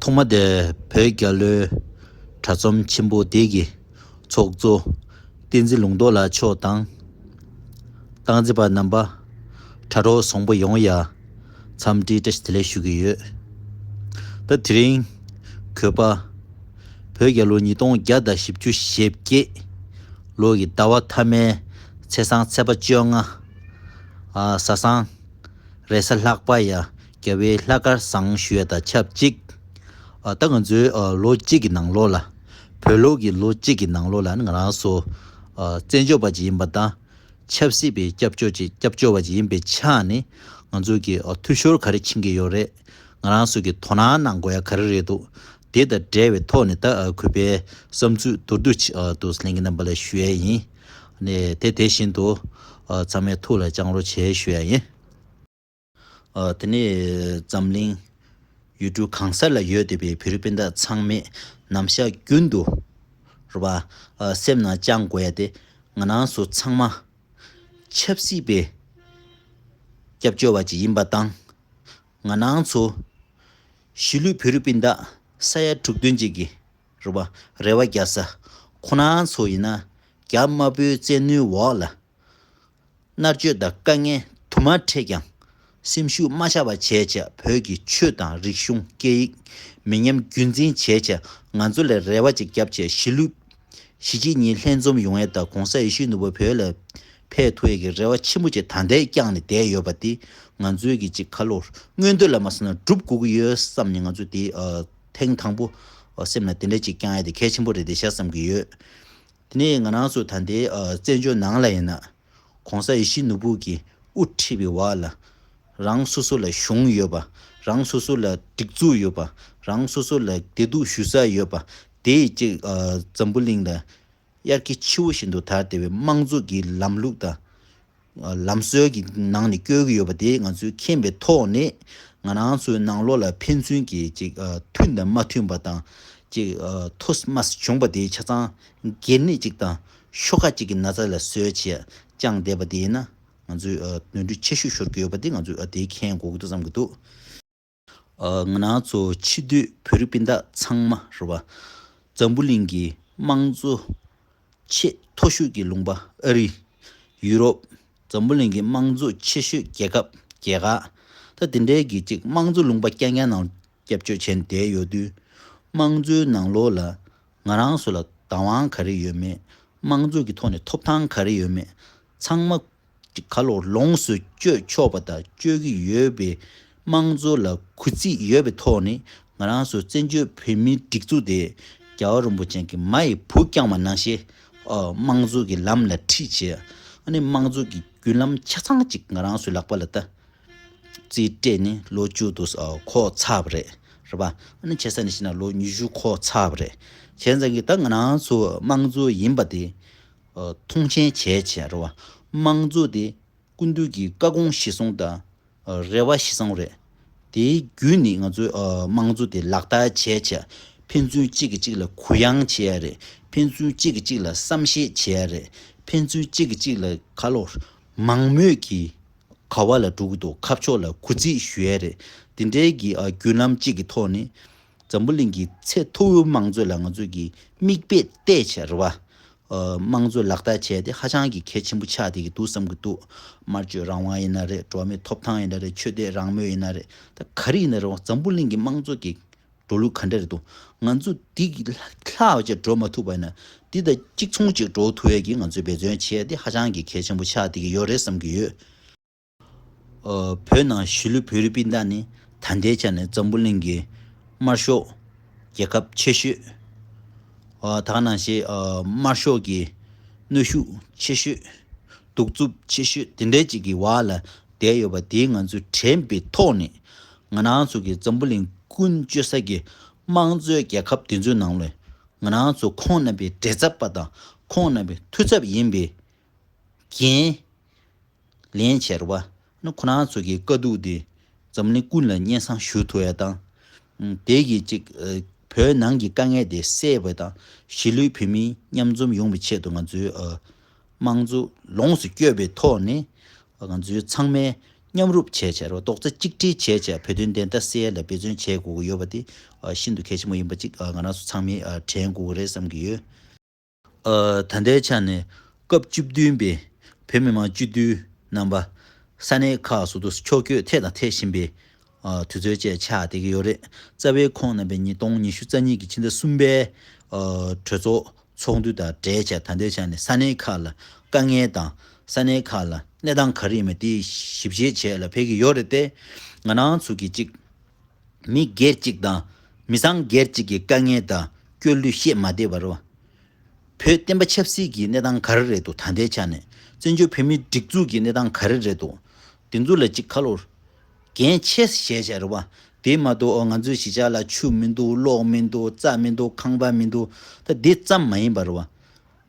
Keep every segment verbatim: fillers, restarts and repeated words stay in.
ཐོག་མ་དེ་བོད་རྒྱལ་ལོའི་དྲ་ཚོམས་ཆེན་པོ་དེ་གི་ཚོགས་གཙོ་བསྟན་འཛིན་ལུང་རྟོགས་ལགས་མཆོག་དང་། སྟངས་འཛིན་པ་རྣམ་པ། དྲ་གྲོགས་བཟང་པོ་ཡོངས་ལ་འཚམས་འདྲི་བཀྲ་ཤིས་བདེ་ལེགས་ཞུ་གི་ཡོད། ད་དེ་རིང་གུས་པ་བོད་རྒྱལ་ལོ་ཉིས་སྟོང་བརྒྱ་དང་བཞི་བཅུ་ཞེ་བརྒྱད་ལོ་གི་ཟླ་བ་མཐའ་མའི་ཚེས་བཟང་ཚེས་པ་བཅོ་ལྔ། ཨ་གཟའ་བཟང་རེས་གཟའ་ལྷག་པ་ཡ་རྒྱལ་བའི་ལྷག་དཀར་བཟང་ཞུ་ཡ་དང་ཆབས་ཅིག་ཨ་ད་ང་ཚོའི་ཨ་ལོ་གཅིག་གི་ནང་ལོགས་ལ། བོད་ལོ་གི་ལོ་གཅིག་གི་ནང་ལོགས་ལ་ང་རང་ཚོ་ཨ་བཙན་བྱོལ་བ་ཅིག་ཡིན་པ་དང་། ཆབ་སྲིད་པའི་སྐྱབས་བཅོལ་ཅིག་སྐྱབས་བཅོལ་བ་ཅིག་ཡིན་པའི་ཆ་ནས། ང་ཚོ་གི་ཨ་འཐུས་ཤོར་ག་རེ་ཕྱིན་གྱི་ཡོད་རེད། ང་རང་ཚོ་གི་དོ་སྣང་གནང་དགོས་ཡ་ག་རེ་རེད་འདུག་དེ་དང་འབྲེལ་བའི་ཐོག་ནས་ད་ཨ་གུས་པའི་བསམ་ཚུལ་མདོར་བསྡུས་ཅིག་ཨ་འདུག་ལྷན་རྒྱས་རྣམ་པ་ལ་ཞུ་ཡ་ཡིན། ནས་དེ་དེ་བཞིན་དུ་ཨ་ཚང་མའི་ཐུགས་ལ་བཅངས་རོགས་བྱེད་ཞུ་ཡ་ཡིན། ཨ་དེ་ནས་འཛམ་གླིང་ཡུལ་གྲུ་གང་ས་ལ་ཡོད་བསྡད་པའི་བོད་རིགས་སྤུན་ཟླ་ཚང་མས་ནམ་ཞག་རྒྱུན་དུ་རེད་པ། ཨ་སེམས་ནང་བཅངས་དགོས་ཡ་དེ། ང་རང་ཚོ་ཚང་མ་ཆབ་སྲིད་པའི་སྐྱབས་བཅོལ་བ་ཅིག་ཡིན་པ་དང་། ང་རང་ཚོ་གཞིས་ལུས་བོད་རིགས་སྤུན་ཟླ་ས་ཡ་དྲུག་བདུན་ཅིག་གི་རེད་པ། རེ་བ་རྒྱག་ས་ཁོ་རང་ཚོ་ཡིན་ན་རྒྱ་དམར་པོའི་བཙན་གནོན་འོག་ལ། མནར་གཅོད་དང་དཀའ་ངལ་དུ་མ་འཕྲད་ཀྱང་། སེམས་ཤུགས་མ་ཆག་པ་བྱས་བྱས་བོད་ཀྱི་ཆོས་དང་རིག་གཞུང་སྐད་ཡིག་མི་ཉམས་རྒྱུན་འཛིན་བྱས་བྱས་ང་ཚོ་ལ་རེ་བ་ཅིག་བརྒྱབ་བྱས་གཞིས་ལུས་གཞིས་བྱེས་གཉིས་ལྷན་འཛོམས་ཡོང་ཡས་དང་གོང་ས་ཡིད་བཞིན་ནོར་བུ་བོད་ལ་ཕེབས་ཐུབ་ཡས་ཀྱི་རེ་བ་ཆེན་པོ་ཅིག་ད་ལྟའི་བསྐྱངས་ནས་བསྡད་ཡོད་པ་འདི་ང་ཚོའི་གི་ཅིག་ཁ་ལོ་མངོན་འདོད་ལ་མ་སོང་ན་འགྲུབ་དགོས་ཀྱི་ཡོད་བསམ་ནས་ང་ཚོས་འདི་ཨ་ཐེངས་དང་པོ་ཨ་སེམས་ལ་དེ་འདྲ་ཅིག་བསྐྱང་ཡས་དེ་གལ་ཆེན་པོ་རེད་དེ་ཤག་བསམ་གྱི་ཡོད། དེ་ནས་ང་རང་ཚོ་ད་ལྟའི་ཨ་བཙན་བྱོལ་ནང་ལ་ཡིན་ན། གོང་ས་ཡིད་བཞིན་ནོར་བུ་གིས་དབུ་ཁྲིད་པའི་འོག་ལ། རང་སོ་སོ་ལ་གཞུང་ཡོད་པ། རང་སོ་སོ་ལ་སྒྲིག་འཛུགས་ཡོད་པ། རང་སོ་སོ་ལ་བདེ་སྡུག་ཞུ་ས་ཡོད་པ། དེ་ཡི་གཅིག་ཨ་འཛམ་བུ་གླིང་ལ་དབྱར་སྐྱེས་ཆུ་བོ་བཞིན་དུ་དར་བསྡད་པའི་དམངས་གཙོ་གི་ལམ་ལུགས་དང་། ཨ་ལམ་སྲོལ་གྱི་ནང་ནས་བཀོལ་གྱི་ཡོད་པ་དེ་ང་ཚོས་མཁྱེན་པའི་ཐོག་ནས་ང་རང་ཚོའི་ནང་ལོགས་ལ་ཕན་ཚུན་གྱི་ཅིག་ཨ་མཐུན་དང་མ་མཐུན་པ་དང་ཅིག་ཨ་མཐོ་དམའ་བྱུང་པ་དེ་ཆ་ཚང་འགན་ནི་ཅིག་དང་ཤོག་ཁ་ཅིག་གི་ན་ཚ་ལ་བཟོས་བྱས་བཅངས་བསྡད་པ་དེ་ཡིན་ན་ང་ཚོས་ཨ་ནོར་འཁྲུལ་ཆེ་ཤོས་ཤོར་གྱི་ཡོད་པ་དེ་ང་ཚོས་ཨ་དེ་མཁྱེན་དགོས་ཀྱི་འདུག་བསམ་གྱི་འདུག་ཨ་ང་རང་ཚོ་ཕྱི་སྡོད་བོད་རིགས་སྤུན་ཟླ་ཚང་མ་རེད་པ། འཛམ་བུ་གླིང་གི་དམངས་གཙོ་ཆེས་མཐོ་ཤོས་ཀྱི་ལུང་པ་ཨ་རི། ཡུ་རོབ། འཛམ་བུ་གླིང་གི་དམངས་གཙོ་ཆེ་ཤོས་རྒྱལ་ཁབ་རྒྱལ་ཁག་ད་དེ་འདྲའི་གི་ཅིག་དམངས་གཙོ་ལུང་པ་རྐྱང་རྐྱང་ནང་སྐྱབས་བཅོལ་བྱས་ནས་བསྡད་ཡོད་དུས། དམངས་གཙོའི་ནང་ལོགས་ལ་ང་རང་ཚོ་ལ་བདག་དབང་ག་རེ་ཡོད་མེད། དམངས་གཙོ་གི་ཐོག་ནས་ཐོབ་ཐང་ག་རེ་ཡོད་མེད། ཚང་མ་ག་ལོ་ལོངས་སུ་སྤྱོད་ཆོག་པ་དང་སྤྱོད་ཀྱི་ཡོད་པའི་དམངས་གཙོ་ལ་གུས་བརྩི་ཡོད་པའི་ཐོག་ནས་ང་རང་ཚོ་བཙན་བྱོལ་བོད་མིའི་སྒྲིག་འཛུགས་དེ་རྒྱལ་བ་རིན་པོ་ཆེ་གི་མ་ཡི་བུ་བསྐྱངས་པ་ནང་བཞིན་ཨ་དམངས་གཙོ་གི་ལམ་ལ་ཁྲིད་བྱས། ཨ་ནི་དམངས་གཙོ་གི་བརྒྱུད་ལམ་ཆ་ཚང་ཅིག་ང་རང་ཚོའི་ལག་པ་ལ་ད་རྩིས་སྤྲད་ནས་ལོ་བཅུ་དུ་ཨ་འཁོར་ཚར་བ་རེད། རེད་པ། ཨ་ནི་བྱས་ཙང་ནི་བྱས་ན་ལོ་ཉི་ཤུ་འཁོར་ཚར་བ་རེད། བྱས་ཙང་གི་ད་ང་རང་ཚོ་དམངས་གཙོ་ཡིན་པ་དེ། ཨ་མཐོང་ཆེན་བྱས་བྱས་རེད་པ། དམངས་གཙོ་དེ་སྐུ་མདུན་གྱི་བཀའ་དགོངས་གཞིར་བཟུང་དང་། ཨ་རེ་བ་གཞིར་བཟུང་རེད། དེའི་བརྒྱུད་ནས་ང་ཚོས་ཨ་དམངས་གཙོ་དེ་ལག་བསྟར་བྱས་བྱས། ཕན་ཚུན་གཅིག་གིས་གཅིག་ལ་གུ་ཡངས་བྱེད་ཡ་རེད། ཕན་ཚུན་གཅིག་གིས་གཅིག་ལ་བསམ་ཤེས་བྱེད་ཡ་རེད། ཕན་ཚུན་གཅིག་གིས་གཅིག་ལ་ག་ལོ་མང་མོས་ཀྱིས་ག་བ་ལ་འགྲོ་གི་འདུག་ཁ་ཕྱོགས་ལ་གུས་བརྩི་ཞུ་ཡ་རེད། དེ་འདྲའི་གི་ཨ་བརྒྱུད་ལམ་གཅིག་གི་ཐོག་ནས་འཛམ་བུ་གླིང་གི་ཚད་མཐོ་བོའི་དམངས་གཙོ་ལ་ང་ཚོས་ཀྱི་མིག་དཔེ་བལྟས་བྱས་རེད་པ། ཨ་དམངས་གཙོ་ལག་བསྟར་བྱས་ཏེ་ཧ་ཅང་གི་གལ་ཆེན་པོ་ཆགས་བསྡད་ཀྱི་འདུག་བསམ་གྱི་འདུག་དམར་གཅོད་རང་དབང་ཡིན་ན་རེད། འགྲོ་བ་མིའི་ཐོབ་ཐང་ཡིན་ན་རེད། ཆོས་དད་རང་མོས་ཡིན་ན་རེད། ད་ག་རེ་ཡིན་ན་རེད། འཛམ་བུ་གླིང་གི་དམངས་གཙོ་གི་འགྲོ་ལུགས་ག་འདྲ་རེད་འདུག་ང་ཚོ་འདི་གི་ལྷག་བྱས་འགྲོ་མ་ཐུབ་པ་ཡིན་ན་འདི་དང་གཅིག་མཚུངས་གཅིག་འགྲོ་ཐུབ་ཡས་ཀྱི་ང་ཚོས་འབད་བརྩོན་བྱས་ཏེ་ཧ་ཅང་གི་གལ་ཆེན་པོ་ཆགས་བསྡད་ཀྱི་ཡོད་རེད་བསམ་གྱི་ཡོད། ཨ་བོད་ནང་གཞིས་ལུས་བོད་རིགས་སྤུན་ཟླ་ནི་ད་ལྟའི་ཆ་ནས་འཛམ་བུ་གླིང་གི་དམར་ཤོག་རྒྱལ་ཁབ་ཆེ་ཤོས། ཨ་ད་ག་ནང་བཞིན་ཨ་དམར་ཤོག་གི་གནོན་ཤུགས་ཆེ་ཤོས། གདུག་རྩུབ་ཆེ་ཤོས་དེ་འདྲའི་ཅིག་གི་འོག་ལ་བསྡད་ཡོད་པ་དེ་ང་ཚོས་དྲན་པའི་ཐོག་ནས་ང་རང་ཚོ་གི་འཛམ་བུ་གླིང་ཀུན་སྤྱོད་ས་གི་དམངས་གཙོའི་རྒྱལ་ཁབ་དེ་ཚོའི་ནང་ལ་ང་རང་ཚོ་ཁོང་རྣམ་པའི་མགྲིན་ཚབ་པ་དང་ཁོང་རྣམ་པའི་མཐུ་ཚབ་ཡིན་པའི་འགན་ལེན་བྱས་རེད་པ། ནི་ཁོ་རང་ཚོ་གི་དཀའ་སྡུག་དེ་འཛམ་གླིང་ཀུན་ལ་སྙན་སེང་ཞུ་ཐུབ་ཡ་དང་། ཨུམ་དེ་གི་ཅིག་ཨ་བོད་ནང་གི་དཀའ་ངལ་དེ་སེལ་བ་དང་གཞིས་ལུས་བོད་མི་མཉམ་འཛོམས་ཡོང་བའི་ཆེད་དུ་ང་ཚོའི་ཨ་དམངས་གཙོ་ལོངས་སུ་སྤྱོད་པའི་ཐོག་ནས་ང་ཚོའི་ཚང་མའི་ མཉམ་རུབ་བྱས་བྱས་རོ་རྡོག་རྩ་གཅིག་སྒྲིལ་བྱས་བྱས་བོད་དོན་བདེན་མཐའ་གསལ་ལ་འབད་བརྩོན་བྱེད་དགོས་ཀྱི་ཡོད་པ་དེ་ཤིན་ཏུ་གལ་ཆེན་པོ་ཡིན་པ་གཅིག་ང་རང་ཚོ་ཚང་མས་དྲན་དགོས་ཀྱི་རེད་བསམ་གྱི་ཡོད། ད་ལྟའི་ཆ་ནས་སྐབས་བཅུ་བདུན་པའི་བོད་མི་མང་སྤྱི་འཐུས་རྣམ་པ་ས་གནས་ཁག་སོ་སོ་ཕྱོགས་བསྐྱོད་ཐད་དང་ཐད་བཞིན་པའི་དུས་ཚོད་བཅས་ཆགས་བསྡད་ཀྱི་ཡོད་རེད། རྩ་བའི་ཁོངས་རྣམ་པའི་ཉིས་སྟོང་ཉི་ཤུ་རྩ་གཉིས་ཀྱི་ཕྱི་ཟླ་གསུམ་པའི་གྲོས་ཚོགས་ཚོགས་འདུ་དང་འབྲེལ་བྱས་ད་ལྟའི་ཆ་ནས་ས་གནས་ཁག་ལ་དཀའ་ངལ་དང་ས་གནས་ཁག་ལ་གནས་སྟངས་ག་རེ་ཡིན་མིན་དེ་ཞིབ་དཔྱད་བྱས་ལ་ཕེབས་ཀྱི་ཡོད་རེད་དེ། ང་རང་ཚོ་གི་གཅིག་མི་སྒེར་གཅིག་དང་མི་ཚང་སྒེར་གཅིག་གི་དཀའ་ངལ་དང་སྐྱོ་གླུ་བཤད་མ་བསྡད་པ་རེད་བ། བོད་བསྟན་པ་ཆབ་སྲིད་ཀྱི་གནས་སྟངས་ག་རེ་རེད་འདུག་ད་ལྟའི་ཆ་ནས་བཙན་བྱོལ་བོད་མིའི་སྒྲིག་འཛུགས་ཀྱི་གནས་སྟངས་ག་རེ་རེད་འདུག་དེ་ཚོ་ལ་གཅིག་ཁ་ལོ་འགན་ཆེ་བཞེས་བྱས་རེད་བ། དེ་མ་གཏོགས་ཨོ་ང་ཚོའི་གཞིས་ཆགས་ལ་ཆུ་མི་འདུག་གློག་མི་འདུག་རྩྭ་མི་འདུག་ཁང་པ་མི་འདུག་ད་དེ་ཙམ་མ་ཡིན་པ་རེད་བ།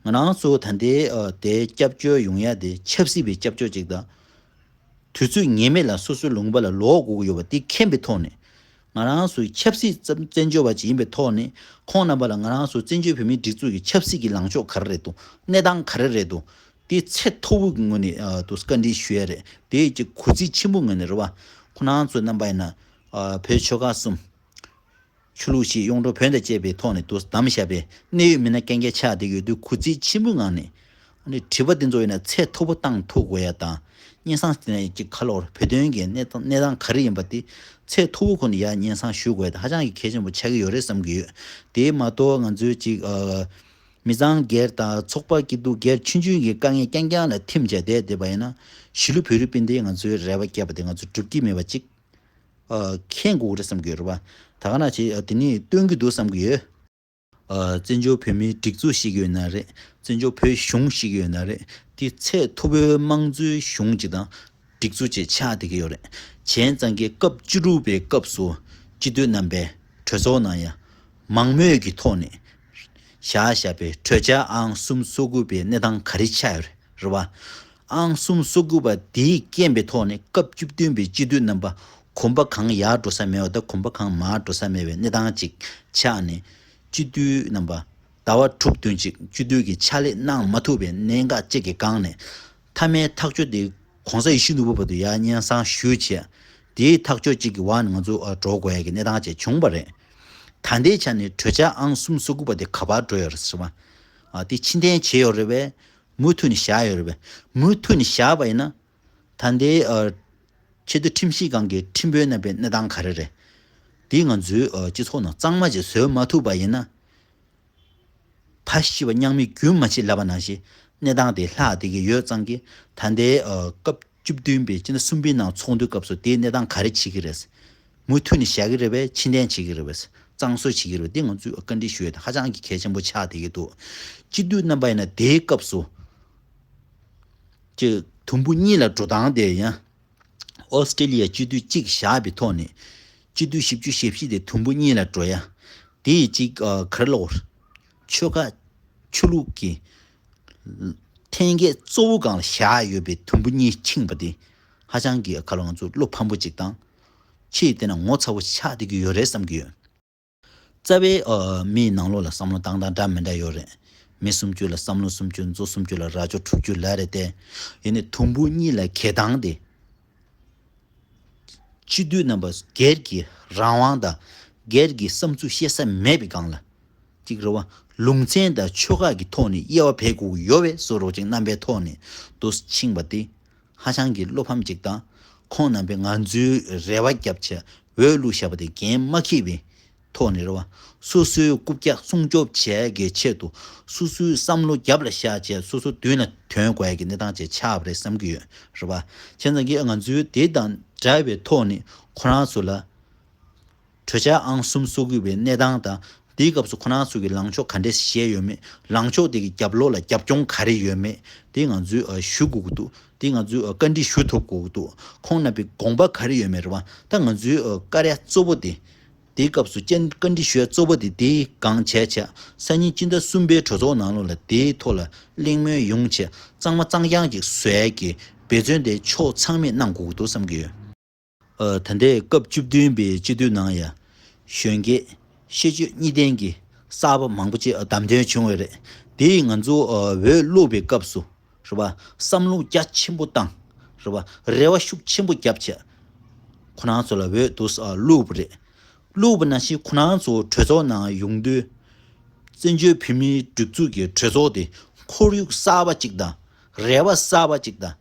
ང་རང་ཚོ་ད་ལྟའི་ཨ་དེ་སྐྱབས་བཅོལ་ཡོང་ཡ་དེ་ཆབ་སྲིད་པའི་སྐྱབས་བཅོལ་ཅིག་དང་། དུས་ཚོད་ངེས་མེད་ལ་སོ་སོའི་ལུང་པ་ལ་ལོག་དགོས་ཀྱི་ཡོད་པ་དེ་མཁྱེན་པའི་ཐོག་ནས། ང་རང་ཚོའི་ཆབ་སྲིད་བཙན་བཙན་བྱོལ་བ་ཅིག་ཡིན་པའི་ཐོག་ནས་ཁོང་རྣམ་པ་ལ་ང་རང་ཚོ་བཙན་བྱོལ་བོད་མིའི་སྒྲིག་འཛུགས་ཀྱི་ཆབ་སྲིད་ཀྱི་ལངས་ཕྱོགས་ག་རེ་རེད་འདུག་གནས་སྟངས་ག་རེ་རེད་འདུག་དེ་ཚད་མཐོ་པོ་གི་ངོས་ནས་ཨ་དུ་བཀའ་འདྲི་ཞུ་ཡ་རེད། དེ་ཅིག་གུས་བརྩི་ཆེན་པོ་ངོས་ནས་རེད་བ། ཁོ་རང་ཚོ་རྣམ་པ་ཡིན་ན་ཨ་བོད་ཆོལ་ཁ་གསུམ། ཆོས་ལུགས་ཤིག་གཡུང་དྲུང་བོན་དང་བཅས་པའི་ཐོག་ནས་དུ་བདམས་བཞག་པའི་གནད་ཡོད་མི་སྣ་རྐྱང་རྐྱང་ཆགས་བསྡད་ཡོད་དུས་གུས་བརྩི་ཆེན་པོའི་ངང་ནས་ཨ་ནི་དྲི་བ་དེ་ཚོ་ཡིན་ན་ཚད་མཐོ་པོ་བཏང་ཐུབ་དགོས་ཡ་དང་། སྙན་སེང་དེ་ནས་ཀྱི་ཁ་ལོར་བོད་དོན་གྱི་གནས་སྟངས་གནས་སྟངས་ག་རེ་ཡིན་པ་དེ་ཚད་མཐོ་པོ་ཁོ་ནས་ཡ་སྙན་སེང་ཞུ་དགོས་ཡ་དེ་ཧ་ཅང་གི་གལ་ཆེན་པོ་ཆགས་ཀྱི་ཡོད་རེད་བསམ་གྱི་ཡོད། དེ་མ་གཏོགས་ང་ཚོའི་ཅིག་ཨ་མི་ཚང་སྒེར་དང་ཚོགས་པ་སྐྱིད་སྡུག་སྒེར་ཆུང་ཆུང་གི་དཀའ་ངལ་རྐྱང་རྐྱང་ལ་ཐིམ་བྱས་བསྡད་བསྡད་པ་ཡིན་ན་གཞིས་ལུས་བོད་རིགས་སྤུན་ཟླའི་ང་ཚོའི་རེ་བ་བརྒྱབ་པ་དེ་ང་ཚོ་འགྲུབ་ཀྱི་མེད་པ་ཅིག་མཁྱེན་དགོས་རེད་བསམ་གྱི་ཡོད་རེད་བ། ད་ག་ན་ཆེ་དེ་ནི་སྟོན་གྱི་འདུག་བསམ་གྱི་ཡོད། བཙན་བྱོལ་བོད་མིའི་སྒྲིག་འཛུགས་ཤིག་ཡོད་ན་རེད། བཙན་བྱོལ་བོད་གཞུང་ཞིག་ཡོད་ན་རེད། དེ་ཚད་མཐོ་པོའི་དམངས་གཙོའི་གཞུང་ཅིག་དང་སྒྲིག་འཛུགས་ཅིག་ཆགས་བསྡད་ཀྱི་ཡོད་རེད། བྱས་ཙང་གི་སྐབས་བཅུ་དྲུག་པའི་སྐབས་སུ་སྤྱི་འཐུས་རྣམ་པས་གྲོས་ཚོགས་ནང་ཡང་མང་མོས་ཀྱི་ཐོག་ནས་བཞག་བཞག་པའི་གྲོས་འཆར་ཨང་གསུམ་སོ་དགུ་པའི་གནས་སྟངས་ག་རེ་ཆགས་ཡོད་རེད་བ། ཨང་གསུམ་སོ་དགུ་པ་དེའི་རྐྱེན་པའི་ཐོག་ནས་སྐབས་བཅུ་བདུན་པའི་སྤྱི་འཐུས་རྣམ་པ་གོམ་པ་གང་ཡར་འགྲོ་ས་མེད་པ་དང་གོམ་པ་གང་མར་འགྲོ་ས་མེད་པའི་གནས་སྟངས་ཅིག་ཆགས་ནས་སྤྱི་འཐུས་རྣམ་པ་ཟླ་བ་དྲུག་བདུན་ཅིག་སྤྱི་འཐུས་ཀྱི་ཕྱག་ལས་གནང་མ་ཐུབ་པའི་གནད་འགག་ཅིག་གི་སྒང་ནས་མཐའ་མའི་ཐག་གཅོད་དེ་གོང་ས་ཡིད་བཞིན་ནོར་བུ་བར་དུ་ཡར་སྙན་སེང་ཞུས་བྱས་དེའི་ཐག་གཅོད་ཅིག་གི་འོག་ནས་ང་ཚོ་འགྲོ་དགོས་ཡ་གི་གནས་སྟངས་ཅིག་བྱུང་བ་རེད། ད་ལྟའི་ཆ་ནས་གྲོས་འཆར་ཨང་གསུམ་སོ་དགུ་པ་དེ་ག་པར་འགྲོ་ཡོད་རེད་ཟེར་བ། ཨ་དེ་ཕྱིར་འཐེན་བྱས་ཡོད་རེད་པས། མུ་མཐུད་ནས་བཞག་ཡོད་རེད་པས། མུ་མཐུད་ནས་བཞག་པ་ཡིན་ན། ད་ལྟའི་ཨ་ཆེས་མཐོའི་ཁྲིམས་ཞིབ་ཁང་གི་ཁྲིམས་དཔོན་རྣམ་པའི་གནས་སྟངས་ག་རེ་རེད། དེ་ང་ཚོའི་ཨ་སྤྱི་ཚོགས་ནང་གཙང་མ་ཅིག་བཟོས་མ་ཐུབ་པ་ཡིན་ན། ཕ་ཤི་བ་མྱང་མི་རྒྱུན་མ་ཆད་ལབ་པ་ནང་བཞིན་གནས་སྟངས་དེ་ལྷག་བསྡད་ཀྱི་ཡོད་ཙང་གི་ད་ལྟའི་ཨ་སྐབས་བཅུ་བདུན་པའི་སྤྱི་ཟླ་གསུམ་པའི་ནང་ཚོགས་འདུའི་སྐབས་སུ་དེའི་གནས་སྟངས་ག་རེ་བྱེད་ཀྱི་རེད། མུ་མཐུད་ནས་བཞག་གི་རེད་པས་ཕྱིར་འཐེན་བྱེད་ཀྱི་རེད་པས་གཙང་བཟོ་བྱེད་ཀྱི་རེད་པས་དེ་ང་ཚོས་བཀའ་འདྲི་ཞུ་ཡས་དེ་ཧ་ཅང་གི་གལ་ཆེན་པོ་ཆགས་བསྡད་ཀྱི་འདུག་སྤྱི་འཐུས་རྣམ་པ་ཡིན་ན་དེའི་སྐབས་སུ་ཀྱི་དུམ་བུ་གཉིས་ལ་འགྲོ་སྟངས་དེ་ཡང་ཨོ་སི་ཀྲི་ལི་ཡ་སྤྱི་འཐུས་གཅིག་བཞག་པའི་ཐོག་ནས་སྤྱི་འཐུས་བཞི་བཅུ་ཞེ་བཞི་དེ་དུམ་བུ་གཉིས་ལ་འགྲོ་ཡ་དེ་ཡི་གཅིག་ག་རེ་ལབ་དགོས་རེད། ཆོལ་ཁ་ཆོས་ལུགས་ཀྱི་ལྷན་སྐྱེས་གཙོ་བོ་སྒང་ལ་བཞག་ཡོད་པའི་དུམ་བུ་གཉིས་ཕྱིན་པ་དེ་ཧ་ཅང་གི་ཁ་ལོ་ང་ཚོ་བློ་ཕམ་པོ་ཅིག་དང་། ཆེས་དེ་ན་ངོ་ཚ་བོ་ཆགས་བསྡད་ཀྱི་ཡོད་རེད་བསམ་གྱི་ཡོད། རྩ་བའི་ཨ་མིའི་ནང་ལོགས་ལ་བསམ་བློ་བཏང་སྟངས་འདྲ་མི་འདྲ་ཡོད་རེད། མི་སུམ་ཅུ་ལ་བསམ་བློ་སུམ་ཅུ་མཛོ་སུམ་ཅུ་ལ་རྭ་ཅོ་དྲུག་ཅུ་ལབ་རེད་དེ། ཡིན་ནའི་དུམ་བུ་གཉིས་ལ་འགེལ་སྟངས་དེ། སྤྱི་འཐུས་རྣམ་པ་སྒེར་གྱི་རང་དབང་དང་སྒེར་གྱི་བསམ་ཚུལ་བཤད་ས་མེད་པའི་སྒང་ལ། གཅིག་རེད་བ། ལུང་ཚན་དང་ཆོལ་ཁ་གི་ཐོག་ནས་དབྱེ་བ་ཕྱེ་དགོས་ཀྱི་ཡོད་པའི་བཟོ་འདྲ་ཅིག་རྣམ་པའི་ཐོག་ནས་དུ་ཕྱིན་པ་དེ་ཧ་ཅང་གི་བློ་ཕམ་ཅིག་དང་། ཁོང་རྣམ་པས་ང་ཚོའི་རེ་བ་བརྒྱབ་བྱས་འོས་བླུགས་བཞག་པ་དེ་འགན་མ་འཁྱེར་བའི་ཐོག་ནས་རེད་བ། སོ་སོའི་རྐུབ་བཀྱག་སྲུང་སྐྱོབ་བྱེད་ཡས་ཀྱི་ཆེད་དུ་སོ་སོའི་བསམ་བློ་རྒྱབ་ལ་བཞག་བྱས་སོ་སོ་མདུན་ལ་དོན་དགོས་ཡས་ཀྱི་གནས་སྟངས་ཅིག་ཆགས་པ་རེད་བསམ་གྱི་ཡོད་རེད་བ། བྱས་ཙང་གི་ང་ཚོའི་དེ་དང་འདྲ་བའི་ཐོག་ནས་ཁོ་རང་ཚོ་ལ། གྲོས་འཆར་ཨང་གསུམ་སོ་དགུ་པའི་གནས་སྟངས་དང་། དེའི་སྐབས་སུ་ཁོ་རང་ཚོ་གི་ལངས་ཕྱོགས་ག་འདྲས་བཤད་ཡོད་མེད། ལངས་ཕྱོགས་དེ་གི་རྒྱབ་ལོགས་ལ་རྒྱབ་ལྗོངས་ག་རེ་ཡོད་མེད། དེ་ང་ཚོས་ཨ་ཞུ་དགོས་ཀྱི་འདུག་དེ་ང་ཚོས་ཨ་བཀའ་འདྲི་ཞུ་ཐུབ་དགོས་ཀྱི་འདུག་ཁོང་རྣམ་པའི་དགོངས་པ་ག་རེ་ཡོད་མེད་རེད་བ། ད་ང་ཚོའི་ཨ་བཀའ་རྒྱ་གཙོ་བོ་དེ། དེའི་སྐབས་སུ་ཅན་བཀའ་འདྲི་ཞུ་ཡ་གཙོ་བོ་དེ་དེའི་སྒང་བྱས་བྱས་སང་ཉིན་སྤྱི་ཟླ་གསུམ་པའི་གྲོས་ཚོགས་ནང་ལོགས་ལ་དེའི་ཐོག་ལ་གླེང་མོལ་ཡོང་བྱས་གཙང་མ་གཙང་རྐྱང་ཅིག་བཟོ་ཡ་གི་འབད་བརྩོན་དེ་ཕྱོགས་ཚང་མས་གནང་དགོས་ཀྱི་འདུག་བསམ་གྱི་ཡོད། ཨ་ད་ལྟའི་སྐབས་བཅུ་བདུན་པའི་སྤྱི་འཐུས་ནང་ཡང་གཞོན་སྐྱེས་ཤེས་སྤྱོད་གཉིས་ལྡན་གྱི་གསར་པ་མང་པོ་ཅིག་བདམས་ཐོན་བྱུང་བ་རེད། དེ་ཡིས་ང་ཚོ་ཨ་འོས་བླུགས་པའི་སྐབས་སུ་རེད་བ། བསམ་བློ་རྒྱ་ཆེན་པོ་བཏང་། རེད་བ། རེ་བ་ཤུགས་ཆེན་པོ་བརྒྱབ་བྱས། ཁོ་རང་ཚོ་ལ་འོས་འདུག་ཨ་བླུགས་པ་རེད། བླུགས་པ་ནང་བཞིན་ཁོ་རང་ཚོ་གྲོས་ཚོགས་ནང་ཡོང་དུས། བཙན་བྱོལ་བོད་མིའི་སྒྲིག་འཛུགས་ཀྱི་གྲོས་ཚོགས་དེ་ཁོར་ཡུག་གསར་པ་ཅིག་དང་། རེ་བ་གསར་པ་ཅིག་དང་།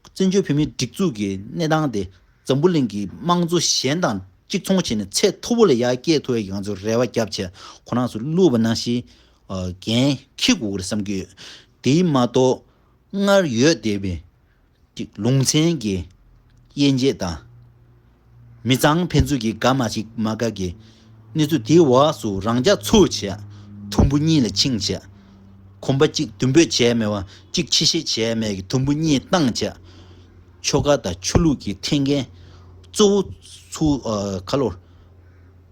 བཙན་བྱོལ་བོད་མིའི་སྒྲིག་འཛུགས་ཀྱི་གནས་སྟངས་དེ་འཛམ་བུ་གླིང་གི་དམངས་གཙོ་གཞན་དང་གཅིག་མཚུངས་བྱས་ནས་ཚད་མཐོ་པོ་ལ་ཡར་སྐྱེད་ཐུབ་ཡ་གི་ང་ཚོས་རེ་བ་བརྒྱབ་བྱས་ཁོ་རང་ཚོ་བླུགས་པ་ནང་བཞིན་འགན་འཁྱེར་དགོས་ཀྱི་རེད་བསམ་གྱི་ཡོད། དེ་མ་གཏོགས་སྔར་ཡོད་བསྡད་པའི་ཅིག་ལུང་ཚན་གྱི་དབྱེ་འབྱེད་དང་། མི་གཙང་ཕན་ཚུན་གྱི་དགའ་མ་ཞིག་མ་དགའ་གི་གནས་ཚུལ་དེའི་འོག་སུ་རང་རྐྱ་འཚོལ་བྱས། དུམ་བུ་གཉིས་ལ་ཕྱིན་བྱས། གོམ་པ་གཅིག་མདུན་སྤོས་བྱས་མེད་པ་གཅིག་ཕྱི་བཤིག་བྱས་མེད་ཀྱི་དུམ་བུ་གཉིས་བཏང་བྱས། ཆོལ་ཁ་དང་ཆོས་ལུགས་ཀྱི་ཐེན་འགན་གཙོ་བོ་ཚུ་ཨ་ཁ་ལོ།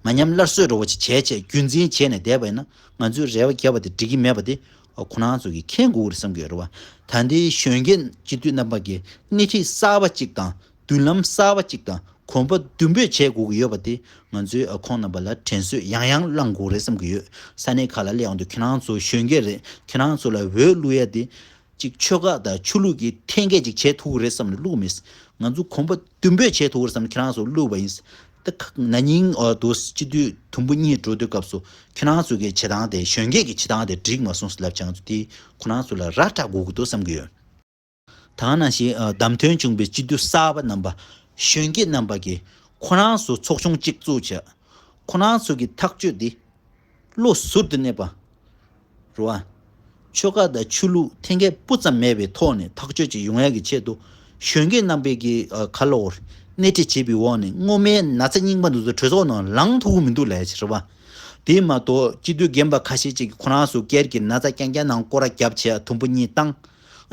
མ་ཉམས་སླར་གསོ་འདྲ་བོ་ཅིག་བྱས་བྱས་རྒྱུན་འཛིན་བྱས་ནས་བསྡད་པ་ཡིན་ན་ང་ཚོས་རེ་བ་བརྒྱབ་པ་དེ་འགྲིག་གི་མེད་པ་དེ་ཁོ་རང་ཚོ་གིས་མཁྱེན་དགོས་རེད་བསམ་གྱི་ཡོད་རེད་བ། ད་ལྟའི་གཞོན་སྐྱེས་སྤྱི་འཐུས་རྣམ་པ་གིས་སྣེ་ཁྲིད་གསར་པ་གཅིག་དང་། མདུན་ལམ་གསར་པ་གཅིག་དང་གོམ་པ་མདུན་སྤོས་བྱེད་དགོས་ཀྱི་ཡོད་པ་དེ་ང་ཚོས་ཁོང་རྣམ་པ་ལ་དྲན་གསོ་ཡང་ཡང་བསླང་དགོས་རེད་བསམ་གྱི་ཡོད། ས་གནས་ཁག་ལ་སླེབས་ཡོང་དུས་ཁྱེད་རང་ཚོ་གཞོན་སྐྱེས་རེད། ཁྱེད་རང་ཚོ་ལ་འོས་བླུག་ཡ་དེ་གཅིག་ཆོལ་ཁ་དང་ཆོས་ལུགས་ཀྱི་ཐེན་སྐད་ཅིག་བྱེད་ཐུབ་ཀྱི་རེད་བསམ་ནས་བླུགས་མེད། ང་ཚོ་གོམ་པ་མདུན་སྤོས་བྱེད་ཐུབ་ཀྱི་རེད་བསམ་ནས་ཁྱེད་རང་ཚོ་བླུགས་པ་ཡིན། ད་ཁ་ན་ནིང་འོ་དུ་སྤྱི་འཐུས་དུམ་བུ་གཉིས་འགྲོ་དུས་སྐབས་སུ་ཁྱེད་རང་ཚོ་གི་བྱེད་སྟངས་དེ་གཞོན་སྐྱེས་ཀྱི་བྱེད་སྟངས་དེ་འགྲིག་མ་སོང་ཟེར་ལབ་བྱས་ང་ཚོ་དེ་ཁོ་རང་ཚོ་ལ་ར་སྤྲད་དགོས་ཀྱི་འདུག་བསམ་གྱི་ཡོད། ད་ག་ནང་བཞིན་ཨ་བདམས་ཐོན་བྱུང་བའི་སྤྱི་འཐུས་གསར་པ་རྣམ་པ་གཞོན་སྐྱེས་རྣམ་པ་གིས་ཁོ་རང་ཚོ་ཚོགས་ཆུང་གཅིག་བཙུགས་བྱས། ཁོ་རང་ཚོ་གི་ཐག་གཅོད་འདི་བློ་ཟུར་དུ་གནས་པ་རེད་བ། ཆོལ་ཁ་དང་ཆོས་ལུགས་ཐེན་སྐད་སྤུ་ཙམ་མེད་པའི་ཐོག་ནས་ཐག་གཅོད་ཅིག་ཡོང་ཡ་གི་ཆེད་དུ་གཞོན་སྐྱེས་རྣམ་པས་ཀྱི་ཨ་ཁ་ལོ་སྣེ་ཁྲིད་བྱས་པའི་འོག་ནས་སྔོན་མའི་ན་ཚ་རྙིང་པ་འདི་ཚོ་གྲོས་ཚོགས་ནང་ལངས་ཐུབ་ཀྱི་མི་འདུག་ལབ་ཡ་ཅིག་རེད་བ། དེ་མ་གཏོགས་སྤྱི་འཐུས་རྒན་པ་ཁ་ཤས་ཅིག་གིས་ཁོ་རང་ཚོ་སྒེར་གྱི་ན་ཚ་རྐྱང་རྐྱང་ནང་སྐོར་ར་བརྒྱབ་བྱས་དུམ་བུ་གཉིས་བཏང་།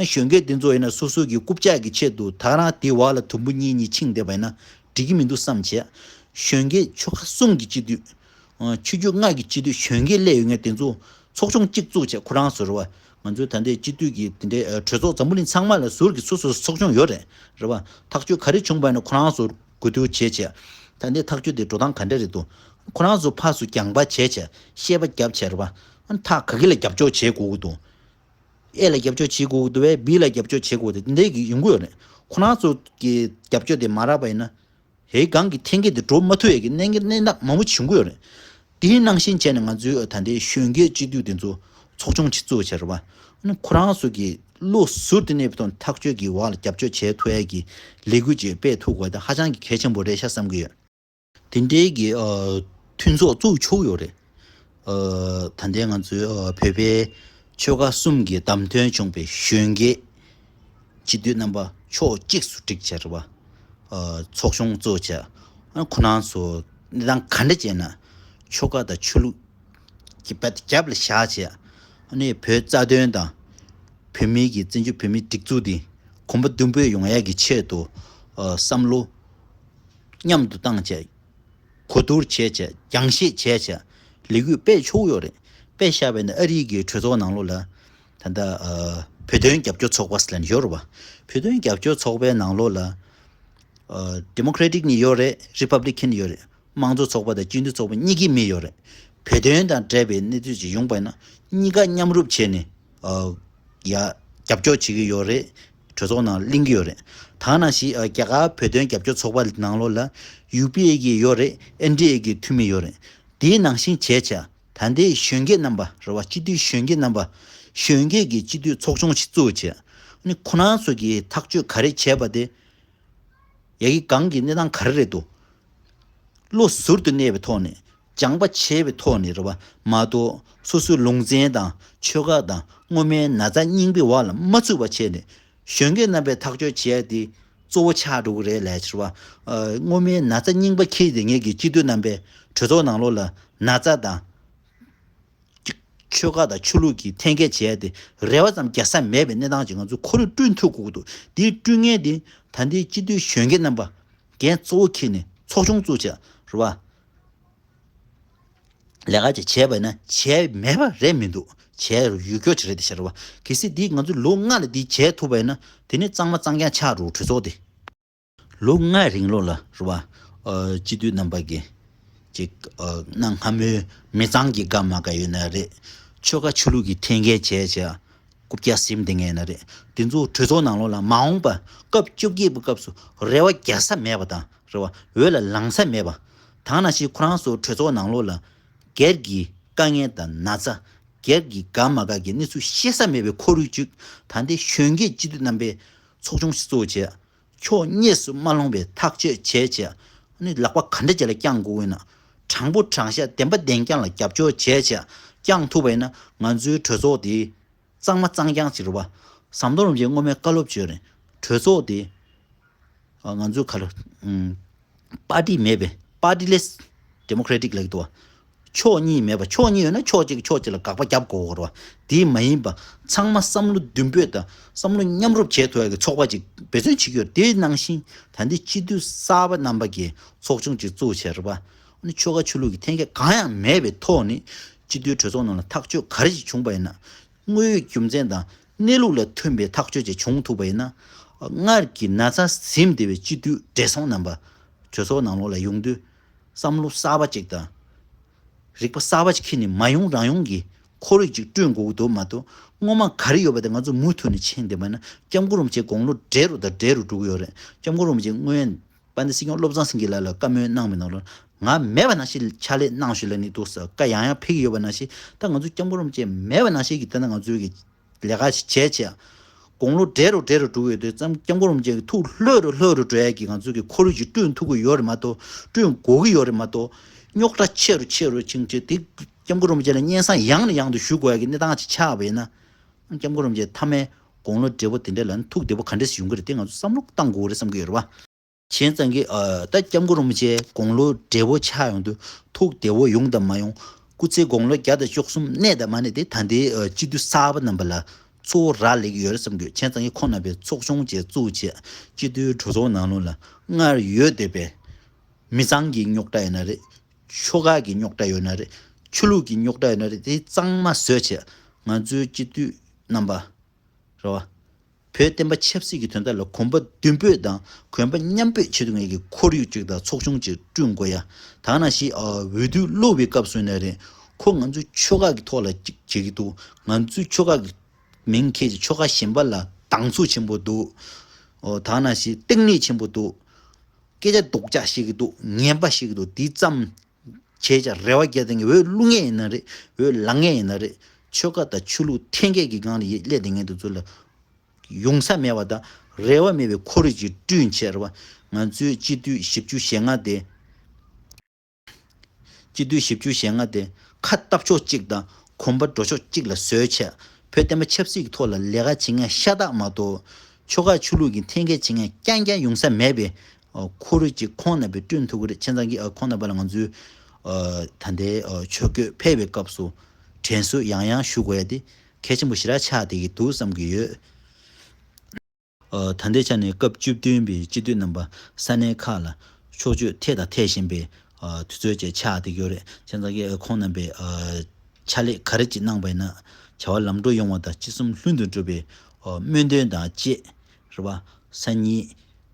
གཞོན་སྐྱེས་དེ་ཚོ་ཡིན་ན་སོ་སོ་གི་རྐུབ་བཀྱག་གི་ཆེད་དུ་ད་རང་དེ་བར་ལ་དུམ་བུ་གཉིས་གཉིས་ཕྱིན་བསྡད་པ་ཡིན་ན་འགྲིག་གི་མི་འདུག་བསམ་བྱས། གཞོན་སྐྱེས་ཆོལ་ཁ་གསུམ་གྱི་སྤྱི་འཐུས། ཆོས་བརྒྱུད་ལྔ་གི་སྤྱི་འཐུས་གཞོན་སྐྱེས་སླེབས་ཡོད་མཁན་དེ་ཚོ་ཚོགས་ཆུང་གཅིག་བཙུགས་བྱས་ཁོ་རང་ཚོ་རེད་བ། ང་ཚོའི་ད་ལྟའི་སྤྱི་འཐུས་ཀྱི་དེ་འདྲའི་གྲོས་ཚོགས་འཛམ་བུ་གླིང་ཚང་མ་ལ་ཟུར་གྱི་སོ་སོ་ཚོགས་ཆུང་ཡོད་རེད། རེད་བ། ཐག་གཅོད་ག་རེ་བྱུང་བ་ཡིན་ན་ཁོ་རང་ཚོ་གོ་བསྡུར་བྱས་བྱས། ད་ལྟའི་ཐག་གཅོད་དེ་འགྲོ་སྟངས་ག་འདྲ་རེད་འདུག་ཁོ་རང་ཚོ་ཕར་ཚུར་རྒྱང་པ་བྱས་བྱས་བཤད་པ་བརྒྱབ་བྱས་རེད་བ། ཐག་ག་གི་ལ་རྒྱབ་སྐྱོར་བྱེད་དགོས་ཀྱི་འདུག A་ལ་རྒྱབ་སྐྱོར་བྱེད་དགོས་ཀྱི་འདུག་བས་B་ལ་རྒྱབ་སྐྱོར་བྱེད་དགོས་འདུག་དེ་འདྲའི་གི་ཡོང་གི་ཡོད་རེད། ཁོ་རང་ཚོ་གི་རྒྱབ་སྐྱོར་དེ་མ་རག་པ་ཡིན་ན། ཧེ་གང་གི་ཐེན་སྐད་དེ་འགྲོ་མ་ཐུབ་ཡས་ཀྱི་གནད་འགག་གནད་འགག་མང་པོ་བྱུང་གི་ཡོད་རེད། དེའི་ནང་བཞིན་བྱས་ནས་ང་ཚོའི་ད་ལྟའི་གཞོན་སྐྱེས་སྤྱི་འཐུས་དེ་ཚོ་ཚོགས་ཆུང་ཅིག་བཙུགས་བྱས་རེད་བ། ཨ་ནི་ཁོ་རང་ཚོ་གི་བློ་ཟུར་དུ་གནས་པའི་ཐོག་ནས་ཐག་གཅོད་ཀྱི་འོག་ལ་རྒྱབ་སྐྱོར་བྱེད་ཐུབ་ཡས་ཀྱི་ལས་འགུལ་ཅིག་སྤེལ་ཐུབ་དགོས་དེ་ཧ་ཅང་གི་གལ་ཆེན་པོ་རེད་ཤག་བསམ་གྱི་ཡོད། དེ་འདྲའི་གི་ཨ་མཐུན་ཚོགས་བཙུགས་ཆོག་ཡོད་རེད། ཨ་ད་ལྟའི་ང་ཚོའི་ཨ་བོད་པའི་ཆོལ་ཁ་གསུམ་གྱི་བདམས་ཐོན་བྱུང་བའི་གཞོན་སྐྱེས་སྤྱི་འཐུས་རྣམ་པ་ཕྱོགས་གཅིག་སུ་བསྒྲིགས་བྱས་རེད་བ། ཨ་ཚོགས་ཆུང་བཙུགས་བྱས། ཨ་ཁོ་རང་ཚོ་གནས་སྟངས་ག་འདྲ་བྱས་ན་ཆོལ་ཁ་དང་ཆོས་ལུགས་ཀྱི་རྦད་དེ་རྒྱབ་ལ་བཞག་བྱས། ཨ་ནི་བོད་རྩ་དོན་དང་བོད་མིའི་གི་བཙན་བྱོལ་བོད་མིའི་སྒྲིག་འཛུགས་འདི་གོམ་པ་མདུན་སྤོས་ཡོང་ཡག་གི་ཆེད་དུ་ཨ་བསམ་བློ་མཉམ་དུ་བཏང་བྱས། གོ་བསྡུར་བྱས་བྱས་རྒྱང་བཤད་བྱས་བྱས་ལས་འགུལ་སྤེལ་ཆོག་ཡོད་རེད། སྤེལ་བཞག་པ་ཡིན་ན་ཨ་རི་གི་གྲོས་ཚོགས་ནང་ལོགས་ལ་ད་ལྟ་ཨ་བོད་དོན་རྒྱབ་སྐྱོར་ཚོགས་པ་ཟེར་ནས་ཡོད་རེད་བ། བོད་དོན་རྒྱབ་སྐྱོར་ཚོགས་པའི་ནང་ལོགས་ལ་ཨ་ཌི་མོ་ཀེ་རེ་ཊིག་ནི་ཡོད་རེད། རི་པབ་ལི་ཀན་ནི་ཡོད་རེད། དམངས་གཙོ་ཚོགས་པ་དང་སྤྱི་འཐུས་ཚོགས་པ་གཉིས་ཀའི་མི་ཡོད་རེད། བོད་དོན་དང་འབྲེལ་བའི་གནས་ཚུལ་ཅིག་ཡོང་པ་ཡིན་ན་གཉིས་ཀ་མཉམ་རུབ་བྱས་ནས་ཨ་ཡ་རྒྱབ་སྐྱོར་བྱེད་ཀྱི་ཡོད་རེད། གྲོས་ཚོགས་ནང་གླེང་གི་ཡོད་རེད། ད་ནང་བཞིན་ཨ་རྒྱ་གར་བོད་དོན་རྒྱབ་སྐྱོར་ཚོགས་པ་ནང་ལོགས་ལ་ཡུ་པི་ཨེ་གི་ཡོད་རེད། ཨེན་ཌི་ཨེ་གི་འཐུས་མི་ཡོད་རེད། དེའི་ནང་བཞིན་བྱས་བྱས་ད་ལྟའི་གཞོན་སྐྱེས་རྣམ་པ་རེད་བ། སྤྱི་འཐུས་གཞོན་སྐྱེས་རྣམ་པ་གཞོན་སྐྱེས་ཀྱི་སྤྱི་འཐུས་ཚོགས་ཆུང་ཞིག་བཙུགས་བྱས་ཨ་ནི་ཁོ་རང་ཚོ་གིས་ཐག་གཅོད་ག་རེ་བྱས་པ་དེ། ཡ་གི་གང་གི་གནས་སྟངས་ག་རེ་རེད་འདུག་བློ་ཟུར་དུ་གནས་པའི་ཐོག་ནས་སྦྱངས་པ་བྱས་པའི་ཐོག་ནས་རེད་བ། མ་གཏོགས་སོ་སོའི་ལུང་ཚན་དང་ཆོལ་ཁ་དང་སྔོན་མའི་ན་ཚ་རྙིང་པའི་འོག་ལ་མ་ཚུད་པ་བྱས་ནས་གཞོན་སྐྱེས་རྣམ་པས་ཐག་གཅོད་བྱས་ཏེ་གཙོ་བོ་ཆགས་འགྲོ་གི་རེད་ལས་ཕྱིར་བ། སྔོན་མའི་ན་ཚ་རྙིང་པ་འཁྱེར་ཏེ་ངེད་ཀྱི་སྤྱི་འཐུས་རྣམ་པས་གྲོས་ཚོགས་ནང་ལོགས་ལ་ན་ཚ་དང་། ཆོལ་ཁ་དང་ཆོས་ལུགས་ཀྱི་འཐེན་འཁྱེར་བྱས་ཏེ་རེ་བ་ཙམ་རྒྱག་ས་མེད་པའི་གནས་སྟངས་ཅིག་ང་ཚོས་ཁོ་རང་བསྐྲུན་ཐུབ་དགོས་ཀྱི་འདུག་དེའི་བསྐྲུན་མཁན་དེ་ད་ལྟའི་སྤྱི་འཐུས་གཞོན་སྐྱེས་རྣམ་པ་འགན་གཙོ་བོ་འཁྱེར་ནས་ཚོགས་ཆུང་བཙུགས་བྱས་རེད་བ། ལས་ཀ་ཅིག་བྱས་པ་ཡིན་ན་བྱས་མེད་པ་རེད་མི་འདུག་བྱས་ཡོད་སྐྱོ་ཅིག་རེད་དེ་ཤར་བ། གལ་སྲིད་འདི་ང་ཚོས་ལོ་ལྔ་ལ་འདི་བྱས་ཐུབ་པ་ཡིན་ན་དེ་ནི་གཙང་མ་གཙང་རྐྱང་ཆགས་འགྲོ་གྲོས་ཚོགས་དེ། ལོ་ལྔའི་རིང་ལོགས་ལ་རེད་བ། ཨ་སྤྱི་འཐུས་རྣམ་པ་གིས་ཅིག་ཨ་གནའ་སྔ་མོའི་མི་ཚང་གི་དགའ་མ་དགའ་ཡོད་ན་རེད། ཆོལ་ཁ་ཆོས་ལུགས་ཀྱི་འཐེན་འཁྱེར་བྱས་བྱས། རྐུབ་བཀྱག་ཟིན་བསྡད་མཁན་ཡིན་ན་རེད། དེ་ཚོ་གྲོས་ཚོགས་ནང་ལོགས་ལ་མ་འོངས་པ་སྐབས་བཅོ་བརྒྱད་པའི་སྐབས་སུ་རེ་བ་རྒྱག་ས་མེད་པ་དང་རེད་བ། འོས་ལ་ལངས་ས་མེད་པ། ད་ནང་བཞིན་ཁོ་རང་ཚོ་གྲོས་ཚོགས་ནང་ལོགས་ལ་སྒེར་གྱི་དཀའ་ངལ་དང་ན་ཚ། སྒེར་གྱི་དགའ་མ་དགའ་གི་གནས་ཚུལ་བཤད་ས་མེད་པའི་ཁོར་ཡུག་ཅིག་ད་ལྟའི་གཞོན་སྐྱེས་སྤྱི་འཐུས་རྣམ་པས་ཚོགས་ཆུང་ཞིག་བཙུགས་བྱས། ཕྱོགས་གཉིས་སུ་མ་ལྷུང་བའི་ཐག་གཅོད་བྱས་བྱས། ཨ་ནི་ལག་པ་ག་འདྲ་བྱས་ལ་བརྐྱང་དགོས་ཡིན་ན། དྲང་པོ་དྲང་བཞག་བདེན་པ་བདེན་རྐྱང་ལ་རྒྱབ་སྐྱོར་བྱས་བྱས་བརྐྱང་ཐུབ་པ་ཡིན་ན། ང་ཚོའི་གྲོས་ཚོགས་འདི་གཙང་མ་གཙང་རྐྱང་ཅིག་རེད་བ། ཟམ་གདོང་རིན་པོ་ཆེ་སྔོན་མའི་བཀའ་སློབ་བརྗོད་རེད། གྲོས་ཚོགས་འདི་ང་ཚོའི་ག་ལ་པར་ཏི་མེད་པའི་party-less democratic་ལབ་ཀྱི་འདུག་བ། ཕྱོགས་གཉིས་མེད་པ། ཕྱོགས་གཉིས་ཡོད་ན་ཕྱོགས་གཅིག་གིས་ཕྱོགས་གཅིག་ལ་དགག་པ་རྒྱབ་དགོས་རེད་བ། དེ་མ་ཡིན་པ་ཚང་མ་བསམ་བློ་མདུན་སྤོས་དང་བསམ་བློ་མཉམ་རུབ་བྱེད་ཐུབ་ཡག་གི་ཚོགས་པ་ཅིག་འབད་བརྩོན་བྱེད་ཀྱི་ཡོད། དེ་ནང་བཞིན་ད་ལྟའི་སྤྱི་འཐུས་གསར་པ་རྣམ་པ་གིས་ཚོགས་ཆུང་ཅིག་བཙུགས་བྱས་རེད་བ། ཨ་ནི་ཆོལ་ཁ་ཆོས་ལུགས་ཀྱི་འཐེན་འཁྱེར་གང་ཡང་མེད་པའི་ཐོག་ནས་སྤྱི་འཐུས་གྲོས་ཚོགས་ནང་ལ་ཐག་གཅོད་ག་རེ་ཞིག་བྱུང་པ་ཡིན་ན། དངོས་ཡོད་རྒྱུ་མཚན་དང་གནས་ལུགས་ལ་མཐུན་པའི་ཐག་གཅོད་ཅིག་བྱུང་ཐུབ་པ་ཡིན་ན། སྔར་གྱི་ན་ཚ་ཟིན་བསྡད་པའི་སྤྱི་འཐུས་བགྲེས་སོང་རྣམ་པ་གྲོས་ཚོགས་ནང་ལོགས་ལ་ཡོང་དུས་བསམ་བློ་གསར་པ་ཅིག་དང་། རིག་པ་གསར་པ་ཅིག་འཁྱེར་ནས་མ་ཡོང་རང་ཡོང་གི་ཁོར་ཡུག་ཅིག་བསྐྲུན་དགོས་ཀྱི་འདུག་མ་གཏོགས། སྔོན་མ་ག་རེ་ཡོད་པ་དེ་ང་ཚོ་མུ་མཐུད་ནས་ཕྱིན་བསྡད་པ་ན། སྐྱབས་མགོན་རིན་པོ་ཆེ་དགུང་ལོ་བགྲེས་རུ་དང་བགྲེས་རུ་འགྲོ་གི་ཡོད་རེད། སྐྱབས་མགོན་རིན་པོ་ཆེ་སྔོན་དཔལ་ལྡན་སྲིད་སྐྱོང་བློ་བཟང་སེང་གེ་ལགས་ལ་བཀའ་མོལ་གནང་བའི་ནང་ལ། ང་མེད་པ་ནང་བཞིན་ཕྱག་ལས་གནང་ཞུ་ལབ་ནས་འདུག་ཟེར་བཀའ་ཡང་ཡང་ཕེབས་ཀྱི་ཡོད་པ་ནང་བཞིན། ད་ང་ཚོ་སྐྱབས་མགོན་རིན་པོ་ཆེ་མེད་པ་ནང་བཞིན་གྱི་ད་ལྟ་ང་ཚོའི་གི་ལས་ཀ་ཞིག་བྱས་བྱས། དགུང་ལོ་བགྲེས་རུ་བགྲེས་རུ་འགྲོ་གི་ཡོད་དུས་ཙམ། སྐྱབས་མགོན་རིན་པོ་ཆེ་གི་ཐུགས་ལྷོད་རུ་ལྷོད་རུ་འགྲོ་ཡག་གི་ང་ཚོ་གི་ཁོར་ཡུག་ཅིག་བསྐྲུན་ཐུབ་ཀྱི་ཡོད་རེད་མ་གཏོགས། བསྐྲུན་དགོས་ཀྱི་ཡོད་རེད་མ་གཏོགས། རྙོག་དྲ་ཆེ་རུ་ཆེ་རུ་ཕྱིན་བྱས། དེ་སྐྱབས་མགོན་རིན་པོ་ཆེ་ལ་སྙན་སེང་ཡང་ནས་ཡང་དུ་ཞུ་དགོས་ཡག་གི་གནས་སྟངས་ཅིག་ཆགས་པ་ཡིན་ན། སྐྱབས་མགོན་རིན་པོ་ཆེ་མཐའ་མའི་དགུང་ལོ་བགྲེས་པོ་དེ་འདྲ་ལ་ཐུགས་བདེ་པོ་ག་འདྲ་ཞིག་ཡོང་གི་རེད། དེ་ང་ཚོ་བསམ་བློ་གཏང་དགོས་རེད་བསམ་གྱི་ཡོད་རེད་བ། བྱས་ཙང་གི་ཨ་ད་སྐྱབས་མགོན་རིན་པོ་ཆེ་དགུང་ལོ་བགྲེས་པོ་ཆགས་ཡོང་དུས་ཐུགས་བདེ་བོ་ཡོང་དང་མ་ཡོང་། སྐུ་ཚེ་དགུང་ལོ་བརྒྱ་དང་བཅུ་གསུམ་གནས་དང་མ་གནས་དེ་ད་ལྟའི་ཨ་སྤྱི་འཐུས་གསར་པ་རྣམ་པ་ལ་གཙོ་བོ་རག་ལས་ཀྱི་ཡོད་རེད་བསམ་གྱི་ཡོད། བྱས་ཙང་གི་ཁོང་རྣམ་པས་ཚོགས་ཆུང་ཅིག་བཙུགས་བྱས། སྤྱི་འཐུས་གྲོས་ཚོགས་ནང་ལོགས་ལ་སྔར་ཡོད་བསྡད་པའི་མི་ཚང་གི་རྙོག་དྲ་ཡོད་ན་རེད། ཆོལ་ཁ་གི་རྙོག་དྲ་ཡོད་ན་རེད། ཆོས་ལུགས་ཀྱི་རྙོག་དྲ་ཡོད་ན་རེད། དེ་གཙང་མ་བཟོས་བྱས། ང་ཚོའི་སྤྱི་འཐུས་རྣམ་པ་རེད་བ། བོད་བསྟན་པ་ཆབ་སྲིད་ཀྱི་དོན་དག་ལ་གོམ་པ་མདུན་སྤོས་དང་གོམ་པ་མཉམ་སྤོས་བྱེད་ཐུབ་མཁན་གྱི་ཁོར་ཡུག་ཅིག་དང་ཚོགས་ཆུང་ཅིག་བསྐྲུན་དགོས་ཡ། ད་ནང་བཞིན་ཨ་འོས་བསྡུ་སློག་པའི་སྐབས་སུ་ཡིན་ན་རེད། ཁོ་ང་ཚོའི་ཆོལ་ཁ་གི་ཐོག་ལ་ཅིག་བྱེད་ཀྱི་འདུག་ང་ཚོའི་ཆོལ་ཁ་གི་མིང་འཁྱེར་ཅིག་ཆོལ་ཁ་གཞན་པ་ལ་སྡང་ཟུག་ཆེན་པོ་འདུག་ཨོ་ད་ནང་བཞིན་གཏིང་ནས་ཆེན་པོ་འདུག་སྐད་ཆ་སྡུག་ཅག་བཤད་ཀྱི་འདུག་ངན་པ་བཤད་ཀྱི་འདུག་འདི་ཙམ་བྱས་ཀྱང་རེ་བ་རྒྱག་བསྡད་མཁན། འོས་བླུག་མཁན་ཡིན་ན་རེད། འོས་ལངས་མཁན་ཡིན་ན་རེད། ཆོལ་ཁ་དང་ཆོས་ལུགས་འཐེན་འཁྱེར་གྱི་སྒང་ལ་སླེབས་བསྡད་མཁན་དེ་ཚོ་ལ་ཡོང་ས་མེད་པ་དང་རེ་བ་མེད་པའི་ཁོར་ཡུག་ཅིག་བསྐྲུན་བྱས་རེད་བ། ང་ཚོའི་སྤྱི་འཐུས་བཞི་བཅུ་ཞེ་ལྔ་དེ། སྤྱི་འཐུས་བཞི་བཅུ་ཞེ་ལྔ་དེ་ཁ་བཏབ་ཕྱོགས་གཅིག་དང་གོམ་པ་འགྲོ་ཕྱོགས་གཅིག་ལ་བཟོས་བྱས། བོད་བསྟན་པ་ཆབ་སྲིད་ཀྱི་ཐོག་ལ་ལས་ཀ་བྱེད་མཁན་ཤ་སྟག་མ་གཏོགས། ཆོལ་ཁ་ཆོས་ལུགས་ཀྱི་འཐེན་འཁྱེར་བྱེད་མཁན་རྐྱང་རྐྱང་ཡོང་ས་མེད་པའི་ཨ་ཁོར་ཡུག་ཅིག་ཁོང་རྣམ་པས་བསྐྲུན་ཐུབ་ཀྱི་རེད། བྱས་ཙང་གི་ཨ་ཁོང་རྣམ་པ་ལ་ང་ཚོས་ཨ་ད་ལྟའི་ཨ་ཆོས་བརྒྱུད་ཕེབས་པའི་སྐབས་སུ་དྲན་གསོ་ཡང་ཡང་ཞུ་དགོས་ཡ་དེ་གལ་ཆེན་པོ་ཞེ་དྲག་ཆགས་བསྡད་ཀྱི་འདུག་བསམ་གྱི་ཡོད། ཨ་ད་ལྟའི་ཆ་ནས་སྐབས་བཅུ་བདུན་པའི་སྤྱི་འཐུས་རྣམ་པ་ས་གནས་ཁག་ལ་ཕྱོགས་བསྐྱོད་ཐེབས་དང་ཐེབས་བཞིན་པའི་ཨ་དུས་ཚོད་ཅིག་ཆགས་བསྡད་ཀྱི་ཡོད་རེད། བྱས་ཙང་གི་ཁོང་རྣམ་པས་ཨ་ཕྱག་ལས་ག་རེ་ཅིག་གནང་པ་ཡིན་ན་བྱ་བ་ལམ་འགྲོ་ཡོང་བ་དང་སྤྱི་སེམས་ལྷུན་དུ་གྲུབ་པའི་ཨ་སྨོན་འདུན་དང་བཅས་རེད་བ། སང་ཉིན་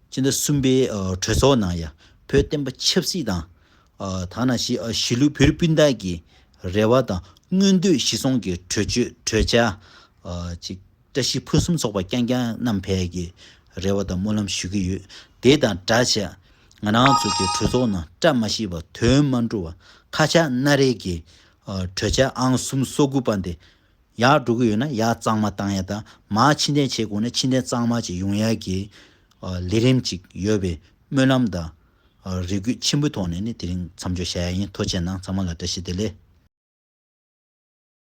སྤྱི་ཟླ་གསུམ་པའི་ཨ་གྲོས་ཚོགས་ནང་ཡ་བོད་བསྟན་པ་ཆབ་སྲིད་དང་ཨ་ད་ནང་བཞིན་ཨ་གཞིས་ལུས་བོད་རིགས་སྤུན་ཟླ་གི་རེ་བ་དང་མངོན་འདོད་གཞིར་བཟུང་གི་གྲོས་ཆོད་གྲོས་འཆར་ཨ་ཅིག་བཀྲ་ཤིས་ཕུན་སུམ་ཚོགས་པ་རྐྱང་རྐྱང་བསྣམས་ཕེབས་ཀྱི་རེ་བ་དང་སྨོན་ལམ་ཞུ་གི་ཡོད། དེ་དང་སྦྲགས་བྱས་ང་རང་ཚོ་གི་གྲོས་ཚོགས་ནང་བཀྲ་མ་ཤིས་པ་དོན་མ་འགྲུབ་པ་ཁ་ཆག་སྣ་རལ་གྱི་ཨ་གྲོས་འཆར་ཨང་སུམ་སོ་དགུ་པ་འདི་ཡར་འགྲོ་གི་ཡོད་ན་ཡར་གཙང་མ་བཏང་ཡ་དང་མར་ཕྱིར་འཐེན་བྱེད་དགོས་ན་ཕྱིར་འཐེན་གཙང་མ་ཅིག་ཡོང་ཡ་གི་ཨ་ལས་རིམ་ཅིག་ཡོད་པའི་སྨོན་ལམ་དང་ཨ་རེ་སྐུལ་ཆེན་པོའི་ཐོག་ནས་ནི་དེ་རིང་མཚམས་འཇོག་བྱ་ཡ་ཡིན། ཐུགས་རྗེ་གནང་། ཚང་མ་ལ་བཀྲ་ཤིས་བདེ་ལེགས།